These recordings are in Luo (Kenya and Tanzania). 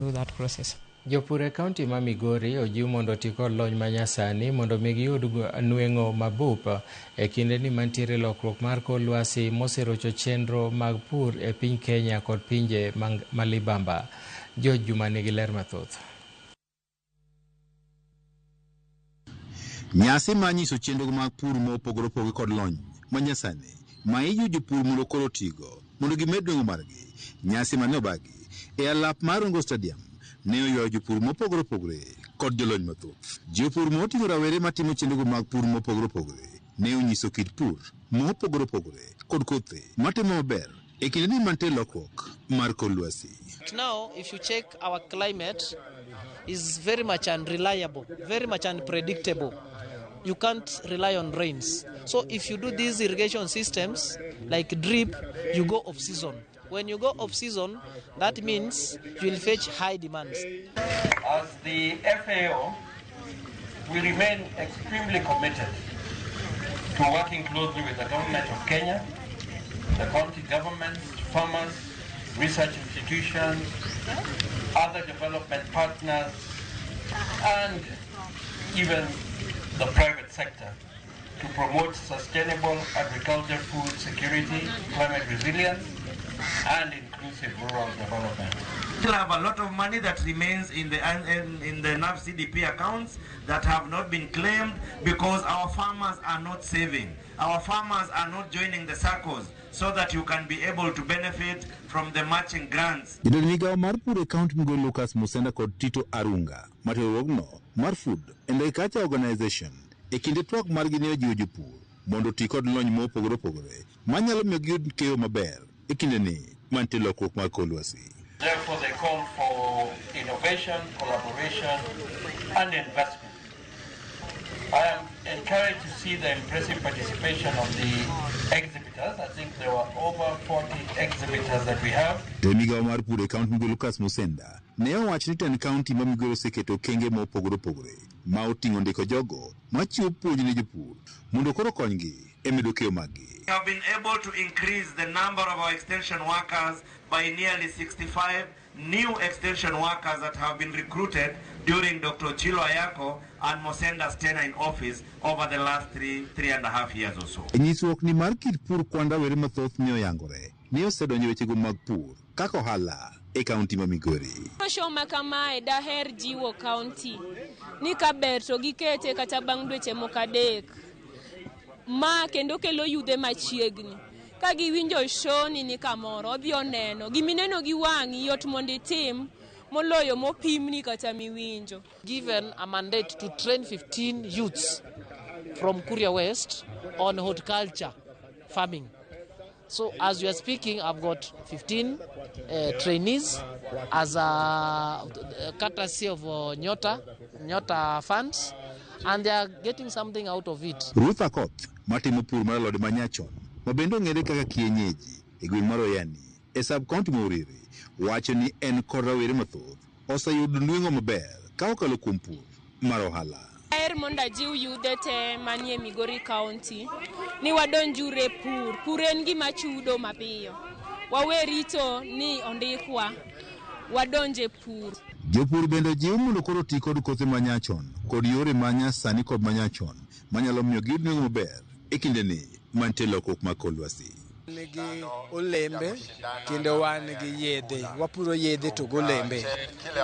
Through that process. Jopur e kaunti ma Migori ojiw mondo oti kod lony manyasani mondo mi giyud nweng'o mabup e kindeni mantiere lokruok mar kor lwasi moserocho chenro mag pur e piny Kenya kod pinje ma libamba. George Juma nigi ler mathoth. Nyasi mar nyiso chenro mag pur mopogore opogore kod lony manyasani ma ijiwo jopur mondo koro otigo mondo gimed nweng'o margi. Nyasi mane obagi e alap mar Rongo Stadium ne oywayo jopur mopogore opogore kod jolony mathoth. Jopur moting'o rawere matimo chenrogo mag pur mopogore opogore ne onyiso kit pur mopogore opogore kod kothe matimo maber e kindeni mantie lokruok mar kor lwasi. Now, if you check our climate, is very much unreliable, very much unpredictable. You can't rely on rains. So if you do these irrigation systems like drip, you go off season. When you go off season, that means you will fetch high demands. As the FAO, we remain extremely committed to working closely with the government of Kenya, the county governments, farmers, research institutions, other development partners, and even the private sector to promote sustainable agriculture, food security, climate resilience, and inclusive rural development. Still have a lot of money that remains in the NAF CDP accounts that have not been claimed because our farmers are not saving. Our farmers are not joining the SACCOs so that you can be able to benefit from the matching grants. Jatend migawo mar pur e kaunti Migori Lucas Musenda kod Tito Arunga matero riwruogno mar Food and Agriculture Organization e kinde twak margi ne ojiwo jopur mondo oti kod lony mopogore opogore manyalo miyo giyud keyo maber e kindeni mantie lokruok mar kor lwasi. Therefore, they call for innovation, collaboration, and investment. I am encouraged to see the impressive participation of the exhibitors. I think there were over 40 exhibitors that we have. To migawo mar pur e kaunti Migori Lucas Musenda ne owacho ni tend kaunti ma Migori oseketo okenge mopogore opogore ma oting'o ndiko jogo machiwo puonj ne jopur mondo koro okonygi e medo keyo maggi. We have been able to increase the number of our extension workers by nearly 65 new extension workers that have been recruited during Dr. Ochilo Ayako and Musenda's tenure in office over the last 3.5 years or so. E nyisruok ni mar kit pur kwan rawere mathoth ne oyangore ni osedonjo e wechego mag pur kaka ohala e kaunti ma Migori. Show ma kamae daher jiwo kaunti ni kaber to gikete kata bang' dweche moko 3 ma kendo kelo yudhe machiegni ka giwinjo show ni kamoro odhi oneno gimineno gi wang'i yot mondo itim moloyo mopimni kata miwinjo. Given a mandate to train 15 youths from Kuria West on horticulture farming. So as we are speaking, I've got 15 trainees as a courtesy of Nyota funds, and they are getting something out of it. Ruth Akoth matimo pur mar alode manyachon ma bende ong'ere kaka kienyeji e gweng' mar Oyani e sub county ma Uriri wacho ni en kod rawere mathoth oseyudo nweng'o maber ka okalo kuom pur mar ohala. Daher mondo ajiw yudhe te manie Migori County ni wadonjuru e pur. Pur en gima chudo mapiyo. Wawe rito ni ondikwa, wadonj e pur. Jopur bende ojiw mondo koro oti kod kothe manyachon kod yore manyasani kod manyachon manyalo miyo giyud nweng'o maber e kindeni mantie lokruok mag kor lwasi. Wan gi olembe kendo wan gi yedhe. Wapuro yedhe to golembe.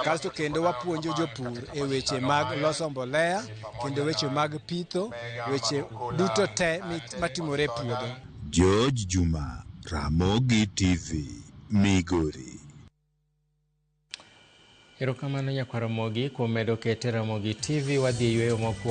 Kasto kendo wapuonjo jopur e weche mag loso mbolea kendo weche mag pitho, weche duto te matimore e puodho. George Juma, Ramogi TV, Migori. Erokamano nyakwar Ramogi kuom medo kete Ramogi TV. Wadhi e yweyo mokwongo.